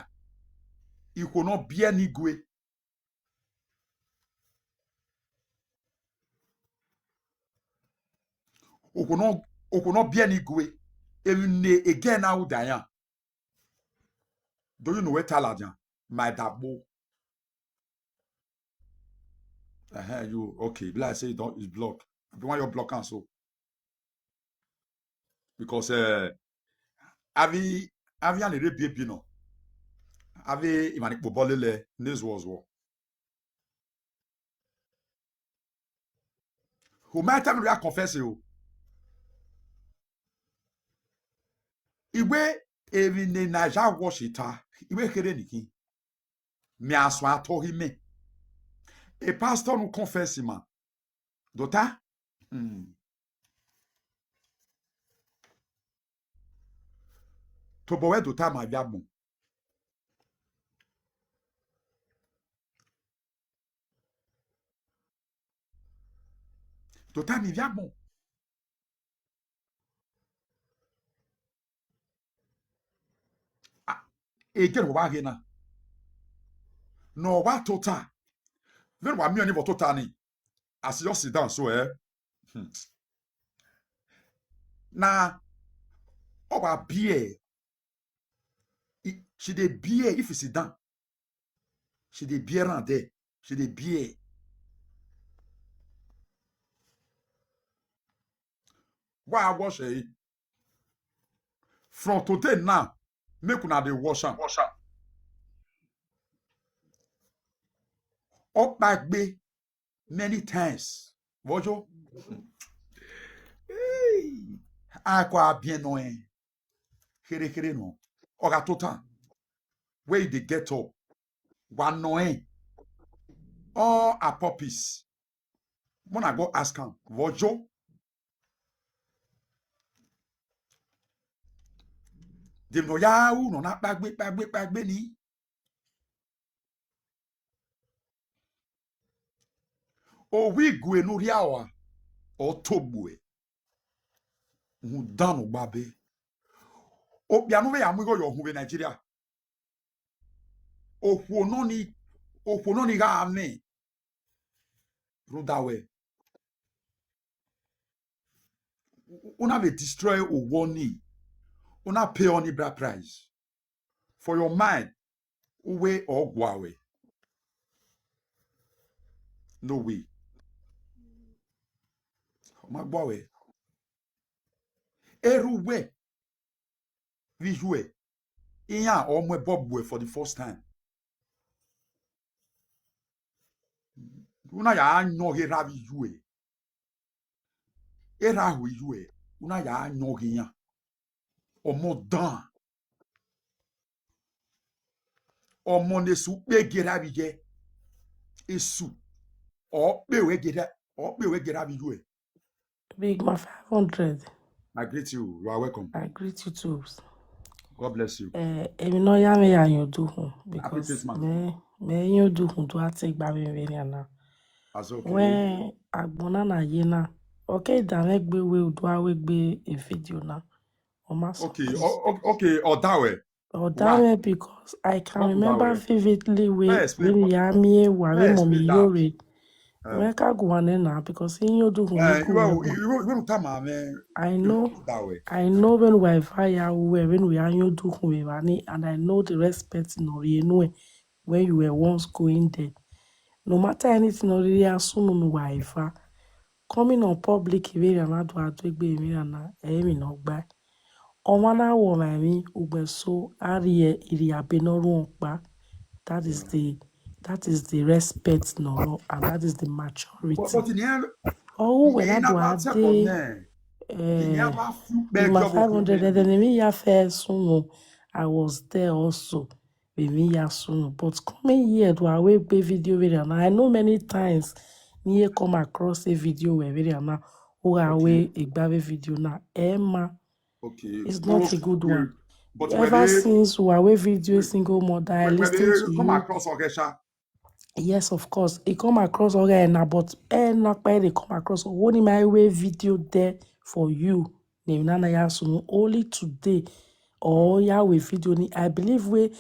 ikhuo ne ọ biẹ ne igue. Okhuo ne ọ, okhuo ne ọ biẹ ne igue, emwi ne egẹ na ru da iran. Do you know wẹ ta ladian? Ma ẹdagbo. Uh-huh, you okay? Be like say you don't, you block. I be want your block am so. Because uh, avbe, avbe iran ni rre ebiebi nọ, avbe emwa ni kpobọ lele ne zuọzuọ. Ho ma tell me ya confess o. Iwe emwi ne Niger watch ta, iwe kherhe ni khin. Mẹ a suẹn atọ ghi mẹ. E pastor nu confess ma. Do ta? Hmm. Tobọ wẹ do ta ma vbe agbọn. Do ta ma vbe agbọn. Ah, egẹ ne wa ghe na. Ne ọ wa tota. Vbene wa miẹn ọnii vbe ọ tota ni. As you sit down so, eh? Hmm. Na, ọ wa biẹ. I, she dey bear if you sit down. She dey bear am there. She dey bear. Wa watch am. From today now, make una dey watch am. Watch am. Ọ kpaegbe many times. Vbọjọ. Hey. A kọ a biẹ nọ ẹn. Kherhe kherhe nọ. Ọ gha tota. Where you dey get up? Wa nọ ẹn. All are puppies. Mọ na go ask am. Vbọjọ. Dem nọ ya ru nọ na kpaegbe, kpaegbe, kpaegbe ni. Ovbi igue ne u rhia ua, ọ tobọ ẹre. Uhunmwu dan ne ọ gba be. Okpia ne u vbe ya mu igho yọ uhunmwu vbe Nigeria. Okhuo nọ ni, okhuo nọ ni gha mwẹ. Rhunmwuda wẹ, u na vbe destroy owọ ni, u na pay ọni bride price. For your mind, uwẹ ọ gua wẹ. No way. Ọ ma gua wẹ. Erha uwẹ vbe iyuẹ, iran ọ mu ẹbọ gbuẹ for the first time. U na ya yọn ghe erha vbe iyuẹ. Erha ho iyuẹ, u na ya yọn ghe iran. Ọmọ dan. Ọmọ ne esu kpe gie erha vbe iye. Esu. Ọ kpe wẹ gie erha, ọ kpe wẹ gie erha vbe iyuẹ. Big man five hundred. I greet you. You are welcome. I greet you too. God bless you. Eh, emwi ne ọ ya mwẹ ya yan odukhun. Happy because Christmas. Mẹ, mẹ yan odukhun do a te gba vbe vbe nian na. That's okay. Wẹ agbọn na na ye na, ọ ke da mwẹ gbe wẹ u do a wẹ gbe e video na. Ọ ma Okay, suppose. O-, o-, okay, ọ da wẹ. Ọ da Why? Wẹ because I can What about remember wẹ? Vividly wẹ May I explain when what? Ya miẹn wa May I vbe mọ mi explain that? Yo re. Eh. Wẹ ka guan nẹ na because I yan odukhun Eh, vbe you are, guan. You, you, you tell my man. I know. That way. I know when wa eva ya ru wẹ, when we are yan odukhun vbe evba ni, and I know the respect nọ rhie nuẹn when you were once going there. No matter anything nọ rhie a sunu ne uwa eva. Coming on public vbe erha na do a do egbe vbe erha na, ẹ i emwi ne ọ gbae. Ọmwa na wọ ọmwa emwi, ugbẹn so a rhie irhiabe ne ọ rhuọn ọkpa. That is the, that is the respect nọ rọ, and that is the maturity. But, but in the end, Ọ ghẹ uwẹ na do a de, eh, in my five hundred, ẹdẹ ne emwi ya fẹ sunu, I was there also. vbe emwi ya sunu. But coming here do a wẹ gbe video vberriọ na. I know many times ne I come across a video wẹ vberriọ na, u gha wẹ egbe avbe video na, ẹ ma. Okay. It's not a good one. But ever since u a wẹ video a single mother, I listen to you. Come across Ogesha. Yes, of course. He come across ọghe ẹna, but ẹna kpa dey come across. Wo ni ma wẹ video there for you. Ne na na ya sunu only today. Or ya wẹ video ni. I believe we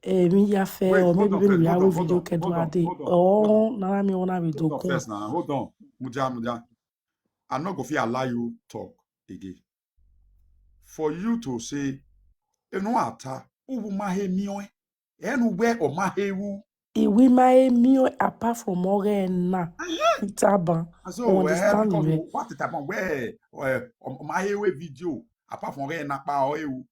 eh, mi ya fe, or maybe when we ya wẹ video kẹdua day. Or na na mi wanna be do first now. Hold on. Mudia, Mudia. I no go fit allow you talk again. For you to say, enu ata, u ma he miẹn ọẹn. Enu wẹ ọ ma he ru. I wi ma he miẹn ọẹn apart from ọghe ẹna. Itaban. So, understand me? What Itaban? Wẹ ọ ma he ru video apart from ọghe ẹna kpa ọ he ru.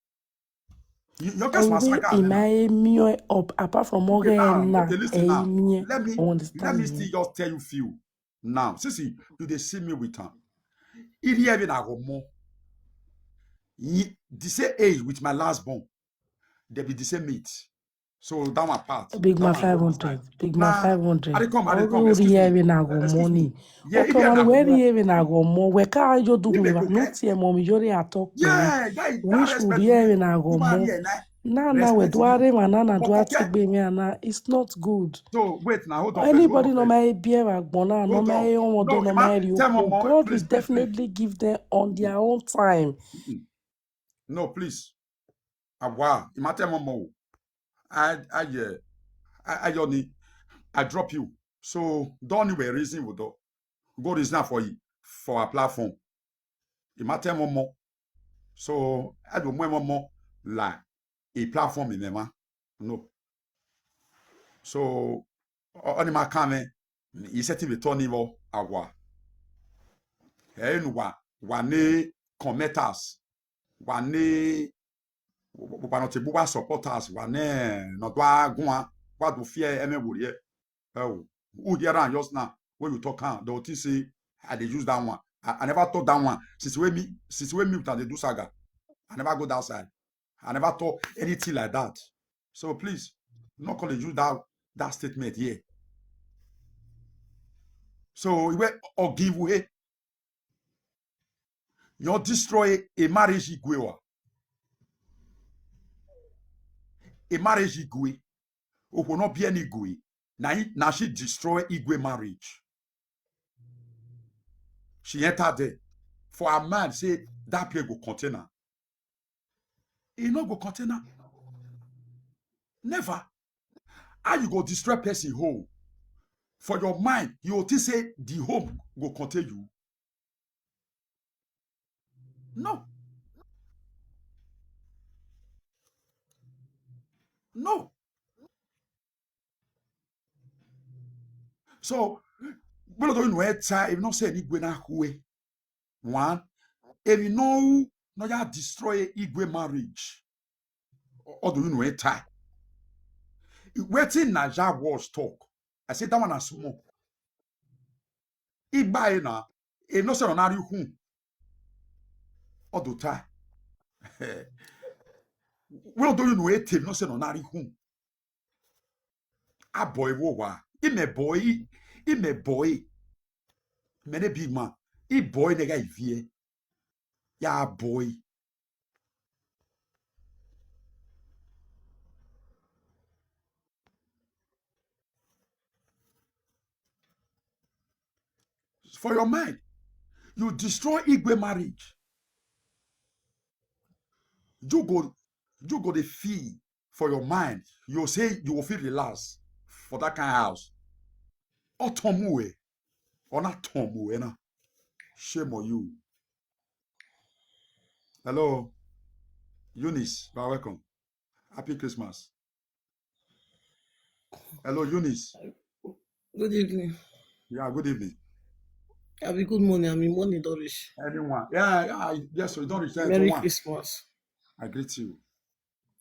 You, you guys must saga. I ma he miẹn ọẹn up apart from ọghe ẹna. Okay, now, okay, listen now. Let me, let me still just tell you few. Now, since you, you dey see me with am, I rhie vbene a ghe ọmọ. The same age with my last born. They be the same age. So that one part. Big man five hundred. Big man five hundred. I dey come, I dey come. Excuse me. Vbene a ghe ọmọ ni. Okay, man, wẹ rhie vbene a ghe ọmọ. Wẹ ka yo du gu wa. No tie mọ mi yo re atọ. Yeah, that, that respect. Wẹ rhie vbene a ghe ọmọ. Na na wẹ do a rre emwa na na do a tigbe emwi na, it's not good. So wait now, hold on. Anybody nọ ma he biẹ vbe agbọn na, nọ ma he ọmọ do, nọ ma he rhie okhuo, God will definitely give them on their own time. No, please. Awa, I ma tẹ mọ mọ o. I, I, yeah. I, I, Johnny, I drop you. So don't even reason with the, go reason for you, for our platform. I ma tẹ mọ mọ. So I do mọ mọ mọ la a platform in ma. No. So, ọ, ọni ma kan mwẹ, I sẹtin vbe tọ ni vbọ, Awa. Ẹ i re ne uwa, wa ne commenters, wa ne, wa ne ọ te bu uwa supporters, wa ne ne ọ do a guan, wa do fi ẹmwẹ werriẹ. Ẹ o, u hear am just now, when you talk am, they will think say I dey use that one. I, I never talk that one since wey me, since wey me with am dey do saga. I never go that side. I never talk anything like that. So please, no come dey use that, that statement here. So, iwe ogive we, you destroy a marriage Igwe wa. A marriage Igwe. Okhuo ne ọ biẹ ne Igwe. Na, na she destroy Igwe marriage. She enter there. For her mind, say that place go contain am. E no go contain am. Never. How you go destroy person home? For your mind, you go think say the home go contain you. No. No. So, gbọdọ do inu ẹta, emwi ne ọ sẹ ne Igwe na khue. One, emwi ne ọ ru ne ọ ya destroy Igwe marriage. Ọ do inu ẹta. Wetin Naija Watch talk, I say that one na small. Igba ẹre na, emwi ne ọ sẹ ne ọ na rhie ukhun. Ọ do ta. Wẹ ọ do inu ẹta, emwi ne ọ sẹ ne ọ na rhie ukhun. A bọ ẹre vbe owa. Imẹ bọ ẹre, imẹ bọ ẹre. Mẹ ne big man, I bọ ẹre ne gha viẹ. Ya bọ ẹre. For your mind, you destroy Igwe marriage. You go, you go dey feel for your mind. You say you will feel relaxed for that kind of house. Ọ tọn mu ẹ, ọ na tọn mu ẹ na. Shame on you. Hello, Eunice, you are welcome. Happy Christmas. Hello, Eunice. Good evening. Yeah, good evening. Abi good morning. I mean, morning don reach. Anyone? Yeah, yeah, yes, we don reach. Merry Christmas. I greet you.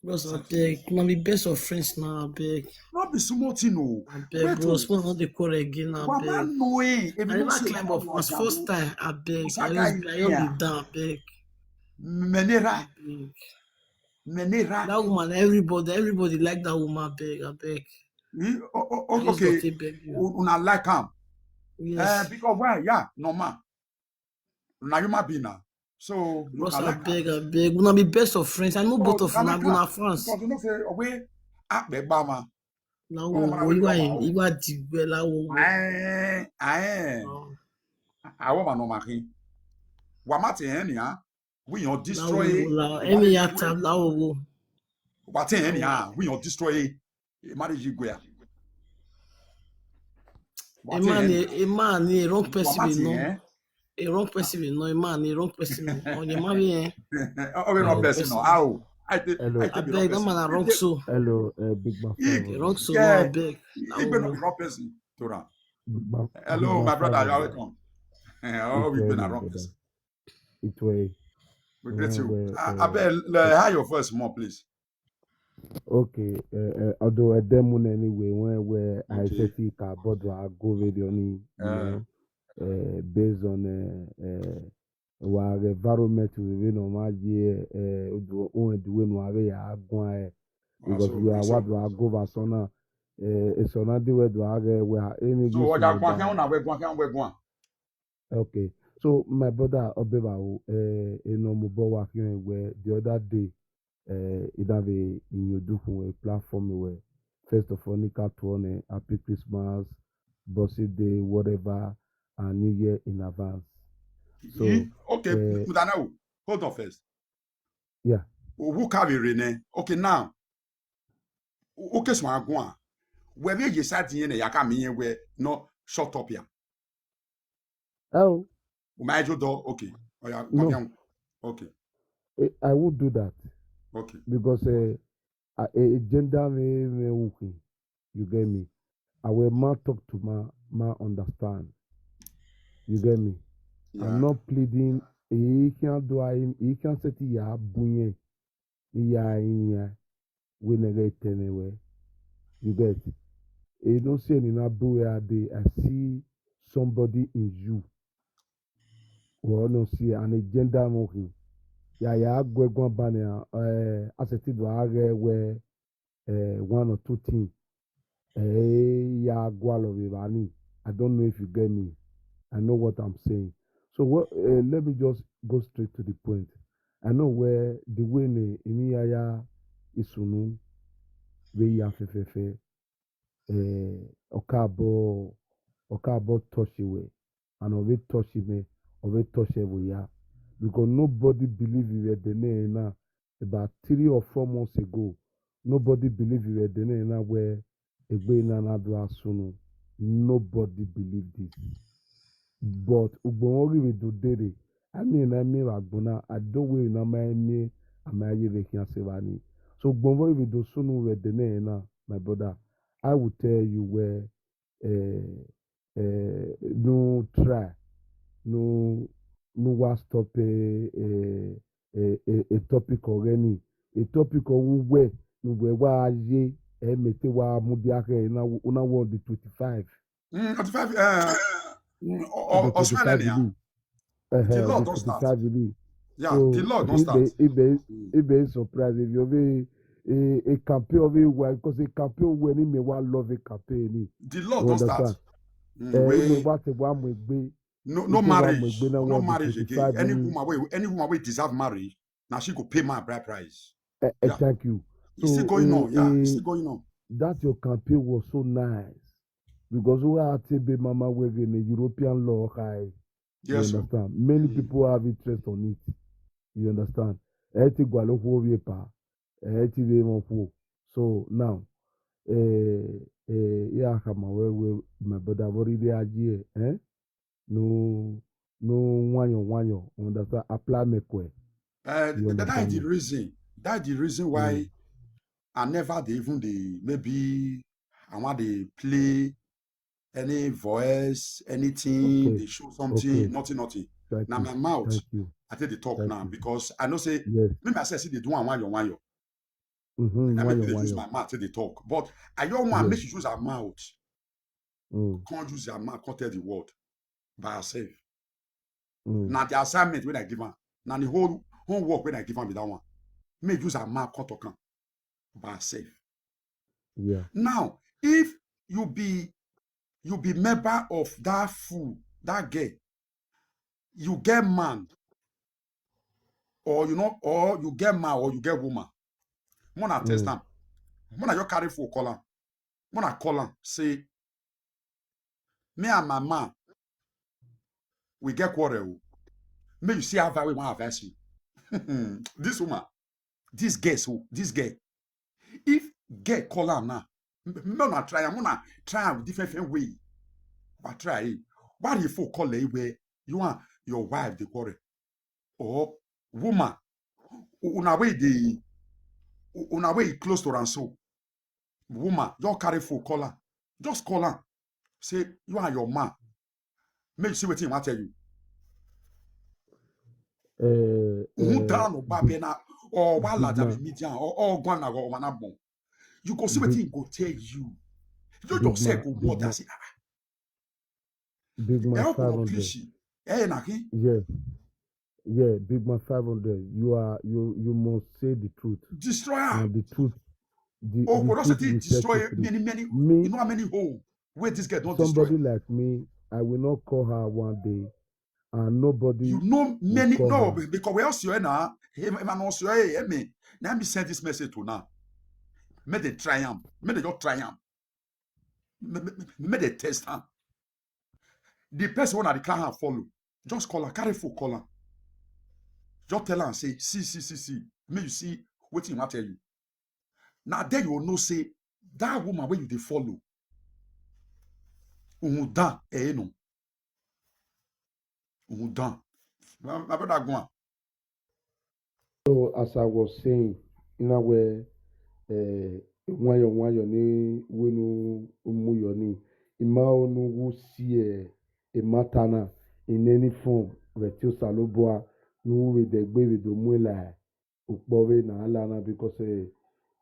Bros, abeg, na be best of friends now, abeg. No be small thing o. Abeg, bros, we no dey quarrel again, abeg. Wa ma know eh. I never climb up. First time, abeg. I just be down, abeg. Menera. Abeg. Mẹ ne erha. That woman, everybody, everybody like that woman, abeg, abeg. Hmm? O- o- o- Please okay. Don't take beg you. U- Una like am. Eh, yes. Because why? Yeah, normal. Una human being na. So you Bros, can like am. Abeg, abeg. Una be best of friends. I know both of una, una friends. Because you know say we akpegba ma. Na wo wo iwa, iwa digbe la wo wo. Eh, eh. Oh. Awo ma no ma khin. Wa ma te hen nia. We yon destroy. Ẹni ya ta la wo wo. Wa te hen nia. We yon destroy. E marriage yi gwe a. Wa te hen nia. A man, a wrong person we know. A wrong person we know. A man, a wrong person. Onye ma we. Oh, wrong person. How? I think. Hello. I think abeg, that man a wrong so. Hello, uh, big man. Wrong so, yeah, abeg. He been a wrong person. Tora. Hello, my brother. You are welcome. Oh, we been a wrong person. It way. We greet you. Abeg, uh, how your voice more, please? Okay, uh, uh, although I dem anyway, when we I set it ka bodo I go radio ni, you know, uh, based on uh, uh, our environment we we no ma ye uh, udu- uh, the way no ave ya guan eh, because we are what we are go over so now. Uh, it's another way do I get we are aiming. So what you guan can una we guan can we guan. Okay. So my brother Obevao, uh, in Omubo wa khian we the other day, uh, in have a in your do a platform where first of all, Nika to on a happy Christmas, Bossy Day, whatever, and New Year in advance. So, okay, uh, Mudanao, hold on first. Yeah. Who can we rename? Okay, now, who can one guan? Where we ye sat in the Yakami where no shut up here. Oh. Umaejo do, okay. Oh yeah, no. Okay. I, I won't do that. Okay. Because uh, a, a gender me me wuki. You get me? I will man talk to man, man understand. You get me? Yeah. I'm not pleading. He can't do I. He can't say ya bunye. Iya inia we nẹghẹ tẹmwẹ wẹ. You get? E no see eni na bu wẹ a dey, I see somebody in you. Wẹ ọ no see an agenda mọ khin. Ya ya guẹ guan ba nian, eh, a sẹtin do a ghẹ wẹ, eh, one or two thing. Eh, ya gualọ vbe evba ni. I don't know if you get me. I know what I'm saying. So what, uh, let me just go straight to the point. I know where the way ne imi ya ya isunu vbe ya fẹfẹfẹ, eh, ọ ka bọ, ọ ka bọ touch wẹ, and ọ vbe touch mẹ, ọ vbe touch ẹvbo ya. Because nobody believe vbe ẹdẹ nẹ na, about three or four months ago, nobody believe vbe ẹdẹ nẹ na wẹ egbe na na do a sunu. Nobody believe this. But ugbẹn ọ ghi vbe do dere, a miẹn na miẹn vbe agbọn na, a do wẹ na ma miẹn, a ma ye vbe khian se evba ni. So ugbẹn ọ ghi vbe do sunu vbe ẹdẹ nẹ na, my brother, I will tell you where, eh, eh, no try, no, no wa stop, eh, eh, eh, eh, a topic ọghẹ ni. A topic ọghe uwẹ ne uwẹ wa ye, ẹ mẹ te wa mudia khẹ na wo, na wo on the twenty-five. Mm, twenty-five, eh, mm, o- o- o- Osman twenty-five nia. Vili. Ẹhẹ, the law don start. Twenty-five vili. Yeah, so the law don start. Ibe, ibe, mm, ibe surprise if you be a, a campaign of a why, because a campaign when he may one love a campaign. The law don start. Mm, eh, we- what a one we be. No, no marriage. No marriage again. Any woman wey, any woman wey deserve marriage, now she go pay my bride price. Eh, eh, yeah. Thank you. It's still going on. Yeah, it's still going on. That your campaign was so nice because we are to be mama we in the European law high. Yes, sir. You understand? Many people have interest on it. You understand? Ẹ ti gua lo khuo vbe epa, ẹ ti vbe mọ khuo. So now, eh, eh, ya khama wẹ wẹ, my brother, vbe ọ rhirhi a ye, eh? No, no, nwayọ, nwayọ, understand? Apply me kue. Uh, you understand? That is the reason. That's the reason why I never dey even dey, maybe I want dey play any voice, anything, okay, dey show something, okay, nothing, nothing. Thank you. Now my mouth, thank you, I take the talk now because I know say me myself see dey do one nwayọ, nwayọ. Mm-hmm. I make dey use my mouth take dey talk, but I don't want make you use her mouth. Mm. Can't use her mouth, can't tell the world by herself. Mm. Now the assignment when I give her, now the whole homework when I give her be that one. Make use am ma kọtọ kan by herself. Yeah. Now, if you be you be member of that fool, that girl, you get man, or you know, or you get man, or you get woman. Mona test am. Mona just carry phone call am. Mona call am, say, me and my man, we get quarrel o. Make you see how far we wan advise you. This woman, this girl, so this girl, if girl call am now, m- make una try am, una try am with different different way. But try it. Why the phone call her where you and your wife dey quarrel? Or woman, u- una wey dey, u- una wey close to am so, woman, just carry phone call am. Just call am. Say, you and your man, make you see wetin he wan tell you. Uhun dan no gba bẹ na, or wa lada vbe media, or or gua na go na gbọn. You go see wetin he go tell you. You just say go mother say, ah, Big man, five hundred. Eh, na kin. Yeah, yeah, big man, five hundred. You are you you must say the truth. Destroy am. And the truth, the, Oh, the but also truth will set destroy you free. Many, many. Me, You know how many hole where this girl don't somebody destroy. Like me, I will not call her one day, and nobody. You know many. Call No, her. Because we all see her now. Him, him and also hey, me. Now me send this message to now. Make they try am. Make they just try am. Make, make, make they test am. The person when I declare her follow, just call her, carry phone, call her. Just tell her and say, see, see, see, see. Make you see what he want tell you. Now then you will know say that woman when you dey follow. Uhun dan, eh, no. Uhun dan. My, my brother, go on. So as I was saying, ina wẹ eh, nwayọ nwayọ ne wẹ ne u mu yọ ni, I ma ho ne u wu si eh, emata na in any form vbe ẹtin Osanobua ne u vbe dẹgbe vbe do mu la ukpọ vbe ne a la na, because eh,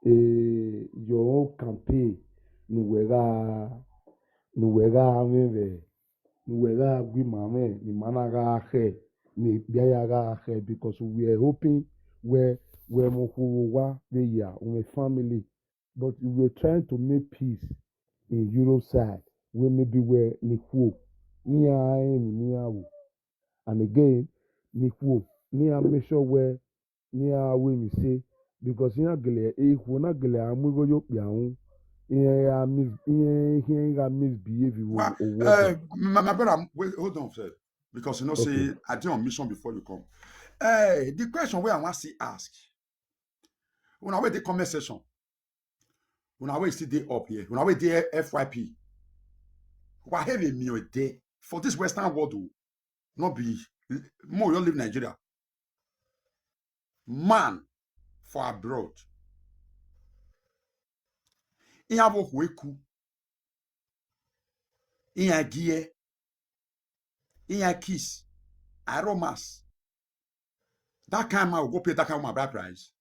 eh, your own campaign ne uwẹ gha ne uwẹ gha mwẹ vbe ne uwẹ gha gu ima mwẹ ne ima na gha khẹ, ne ikpia ya gha khẹ, because we are hoping wẹ wẹ mwẹ okhuo vbe owa vbe ya, u mwẹ family, but we were trying to make peace in Europe side, wẹ maybe wẹ ne ikhuo ne iran rẹn emwi ne iran ru, and again ne ikhuo ne iran make sure wẹ ne iran ru emwi se, because iran gele ikhuo na gele a mu igho ye okpia ru, iran ya mis iran khian gha misbehave vbe Well, owa uh, ọkpa. my, my brother, wait, hold on first, because you know, Okay. Say I did on mission before you come. Hey, the question where I want to ask, when I wait the comment section, when I wait see they up here, when I wait the F Y P, why have a meal there for this Western world? Oh, not be more you live Nigeria. Man for abroad. Iran vbe okhuo eku, iran gie, iran kiss, aromas. That kind man will go pay that kind woman bride price.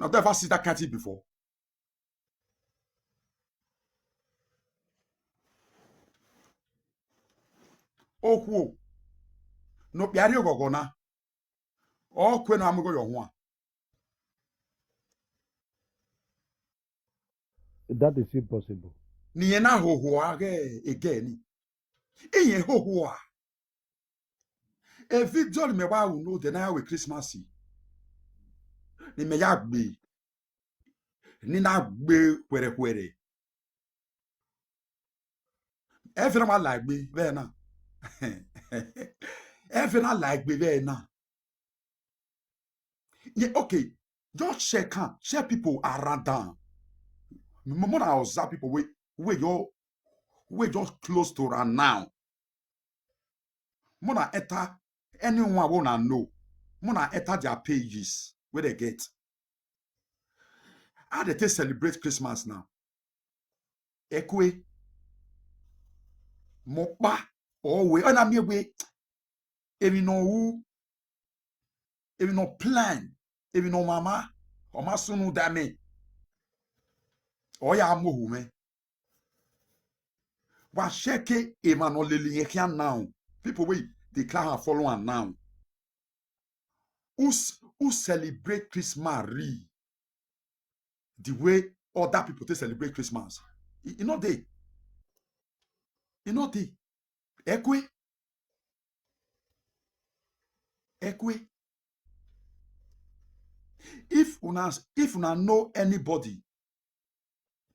I've never seen that kind thing before. Okhuo ne okpia rrie oghọghọ na, ọ kue ne a mu igho yọ huan. That is impossible. Ne irẹn na hoho a ghe ege ni. Irẹn hoho a. E vidio ne imẹ wa ru nodẹ na ya wẹ Christmas, ne imẹ ya gbe, ne I na gbe khuẹrhẹkhuẹrhẹ. Ẹfe na wa la egbe vbe na. Ẹfe na la egbe vbe na. Yeah, okay. Just check am. Check people around down. Mo mo na observe people wey wey just wey just close to am now. Mo na enter anyone wey una know. Mo na enter their pages wey they get. How they take celebrate Christmas now? Ekue, mokpa, or we, ọ na miẹn wẹ emwi ne ọ ru, emwi ne ọ plan, emwi ne ọ mama, ọ ma sunu da mẹ, ọ ya mu ohu mwẹ. Wa check emwa ne ọ lele irẹn khian now. People wey they clap and follow am now. Who s- who celebrate Christmas really? The way other people take celebrate Christmas, e, e no dey. E no dey. Ẹ kue. Ẹ kue. If una, if una know anybody,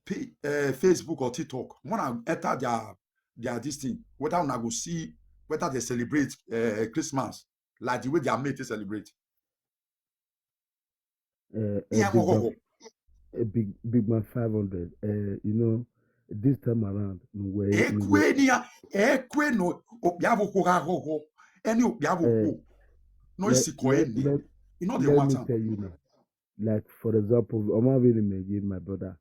P- uh, Facebook or TikTok, when I enter their their this thing, whether una go see whether they celebrate uh, Christmas like the way their mate they celebrate. Uh, Yeah, uh, big, go, go, man, go. uh, big, big man five hundred. Uh, you know, this time around, no way. Ẹ kue ni a, ẹ kue no, okpia vbe okhuo gha ghọghọ. Ẹni okpia vbe Uh, okhuo. No let, isi kọ let, ẹni. let, You know the let one me time. Tell you now. Like, for example, I'm having a, my brother.